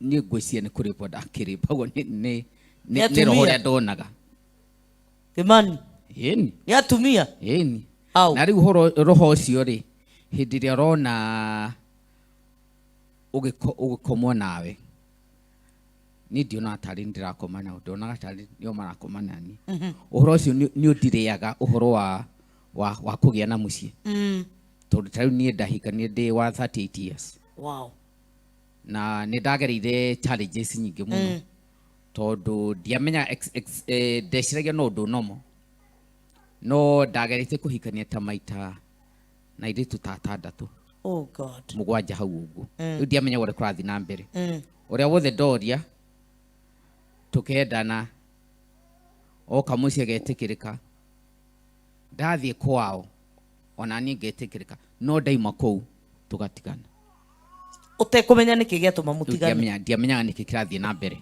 Niĩ ngwĩciria nĩ kũrĩmbwo ndakĩrĩmbagwo Nĩ nĩ atumia. roho ũrĩa ndonaga. Kĩmani. Ĩni. Nĩ atumia. Ĩni. Au. Na rĩu roho ũcio rĩ, hĩndĩ ĩrĩa ũrona ũgĩkomwo nawe, niĩ ndionaga tarĩ ndĩrakoma nao, ndonaga tarĩ nĩo marakoma nani. Ũhoro ũcio nĩ ũndirĩaga ũhoro wa kũgĩa na mũciĩ, tondũ ta rĩu niĩ ndahikanie ndĩ wa 38 years. Na nĩ ndagereire challenges nyingĩ mũno, tondũ ndiamenya ndeciragia no ũndũ nomo, no ndagerete kũhikania ta maita na airĩtu ta atandatũ, Oh God. 7 hau ũguo. Rĩu ndiamenya ũrĩa kũrathiĩ na mbere. Ũrĩa wothe ndoria tũkendana, oka mũciĩ agetĩkĩrĩka, ndathiĩ kwao ona niĩ ngetĩkĩrĩka, no ndaima kũu tũgatigana. Ũtekũmenya nĩkĩ gĩatũma Rĩu mũtigane. Ndiamenyaga nĩkĩ kĩrathiĩ na mbere.